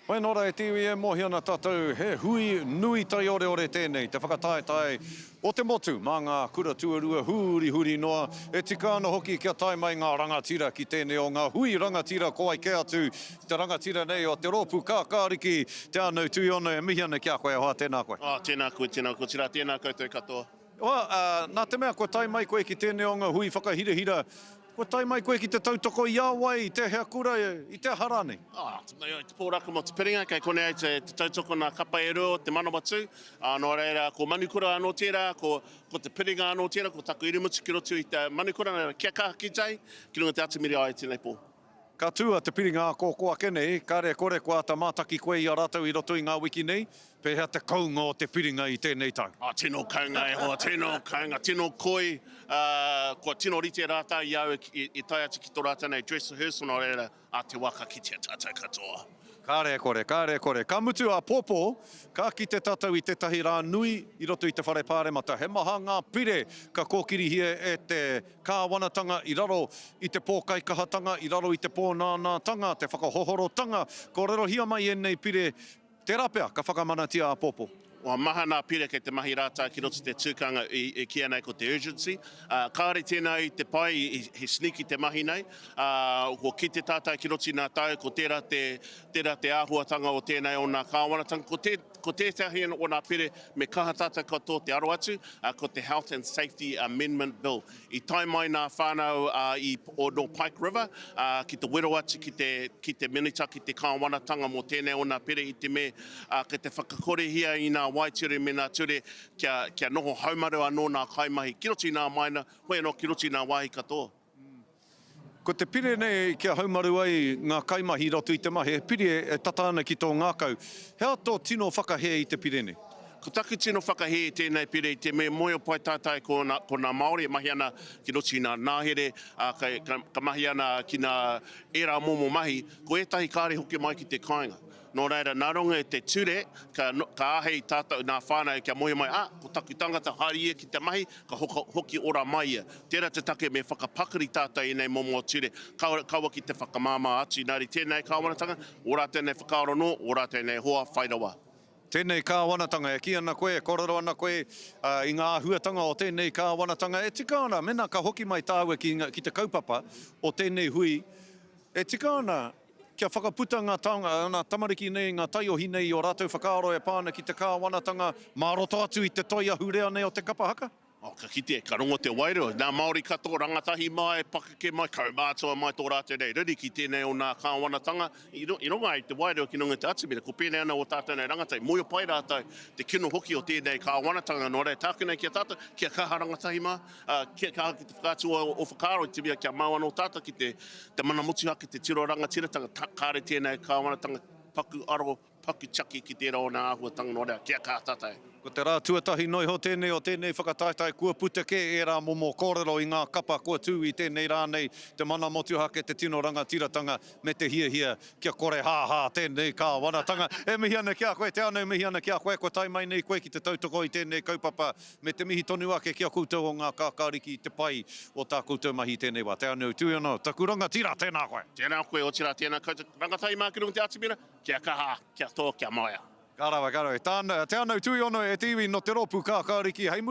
Whai anō rā e te iwi e mōhio ana tātou he hui nui taioreore tēnei, te whakataetae o te motu mā ngā kura tuarua hurihuri noa. E tika ana hoki kia tae mai ngā rangatira ki tēnei o ngā hui rangatira ko wai kē atu te rangatira nei o te rōpū kākāriki, Te Ānau Tuiono e mihi ana ki a koe e hoa, tēnā koe. Oh, tēnā koe, tēnā koe, otirā tēnā koutou katoa. Hoa, nā te mea kua tae mai koe ki tēnei o ngā hui whakahirahira, kua tae mai koe ki te tautoko i a wai, i tēhea kura, i te aha rānei? Oh, i te pōraka mō te piringa, kei konei ai te tautoko nā kapa e rua o te Manawatū. Ā, nō reira, ko Manukura anō tērā, ko, ko te piringa anō tērā, ko taku irimutu ki roto i te Manukura, nā reira, kia kaha ki tai, ki runga i te atamiri ai tēnei pō. Ka tū a Te Piringa ā-kōkō ake nei, kāre e kore kua āta mātaki koe i a rātou i roto i ngā wiki nei, pēhea te kounga o te piringa i tēnei tau? Oh, tino kounga e hoa, tino kounga, tino koi, ā, kua tino rite rātou i a au i tae atu ki tō rātou nei dress rehearsal, nō reira, ā te wā ka kitea tātou katoa. Kāre e kore, kāre e kore. Ka mutu āpōpō, ka kite tātou i tētahi rā nui i roto i te Whare Pāremata. He maha ngā pire ka kōkirihia e te kāwanatanga i raro i te pōkaikahatanga, i raro i te pōnānātanga, te whakahohorotanga. Kōrerohia mai ēnei pire, tērā pea ka whakamanatia āpōpō. Kua maha nā pire kei te mahi rātau ki roto i te tūkanga e kīia nei ko te urgency. Kāore tēnā i te pai, he sneaky te mahi nei. Kua kite tātau ki roto i nā tau, ko tērā te, tērā te āhuatanga o tēnei o nā kāwanatanga. Ko te, ko tētahi o nā pire me kaha tātau katoa te aro atu, ko te Health and Safety Amendment Bill. I tae mai nā whānau i, o, nō Pike River ki te wero atu ki te, ki te Minita, ki te Kāwanatanga mō tēnei o nā pire i te me, kei te whakakorehia i nā waeture me nā ture kia, kia noho haumaru anō nā kaimahi ki roto i nā maina, hoi anō ki roto i nā wāhi katoa. Ko te pire nei kia haumaru ai ngā kaimahi i roto i te mahi, he pire e tata ana ki tō ngākau. He aha tō tino whakahē i te pire nei? Ko taku tino whakahē i tēnei pire i te mea mōhio pai tātai ko nā, ko nā Māori e mahi ana ki roto i nā nāhere, ā, ka, ka, ka mahi ana ki nā ērā momo mahi, ko ētahi kāre hoki mai ki te kāinga. Nō reira, nā runga i te ture, ka, ka āhei tātou, nā whānau kia mōhio mai, ā, ko taku tangata haere ia ki te mahi, ka hoka, hoki ora mai ia. Tērā te take me whakapakari tātou i ēnei momo ture, kaua, kaua ki te whakamāmā atu. Nā reira, tēnei kāwanatanga, ō rātou nei whakaaro nō, ō rātou nei hoa whai rawa. Tēnei kāwanatanga, e kī ana koe, e kōrero ana koe i ngā āhuatanga o tēnei kāwanatanga, e tika ana, mēnā ka hoki mai tāua ki, ki te kaupapa o tēnei hui, e tika ana, Kia whakaputa ngā taonga, ngā tamariki nei, ngā taiohi nei i ō rātou whakaaro e pā ana ki te kāwanatanga mā roto atu i te toi ahurea nei o te kapa haka. Oh, ka kite, ka rongo te wairua, nā Māori katoa, rangatahi mai, pakeke mai, kaumātua mai tō rātou nei riri ki tēnei o nā kāwanatanga, i rongo ai te wairua ki runga i te atamira, ko pēnei ana ō tātou nei rangatahi, mōhio pai rātou te kino hoki o tēnei kāwanatanga, nō reira, tāku nei ki a tātou, kia kaha rangatahi mā, ā, kia kaha ki te whakaatu o, o whakaaro i te mea kia mau anō tātou ki te, te mana motuhake, te tiro rangatiratanga, ta, kāre tēnei kāwanatanga paku aro, paku tiaki ki tērā o nā āhuatanga nō reira, kia kaha tātou. Ko te rā tuatahi noa iho tēnei o tēnei whakataetae kua puta kē ērā momo kōrero i ngā kapa kua tū i tēnei rā nei, te mana motuhake, te tino rangatiratanga me te hiahia kia korehāhā tēnei kāwanatanga. E mihi ana ki a koe, Te Anau, mihi ana ki a koe kua tae mai nei koe ki te tautoko i tēnei kaupapa Me te mihi tonu ake ki a koutou o ngā kākāriki i te pai o tā koutou mahi i tēnei wā. Te Anau Tuiono, taku rangatira, tēnā koe. Tēnā koe, otirā tēnā koutou rangatahi mā ki runga i te atamira, kia kaha, kia tō, kia maea. Ka rawe, ka rawe. Tāna, Te Anau Tuiono e te iwi nō te rōpū kākāriki hei.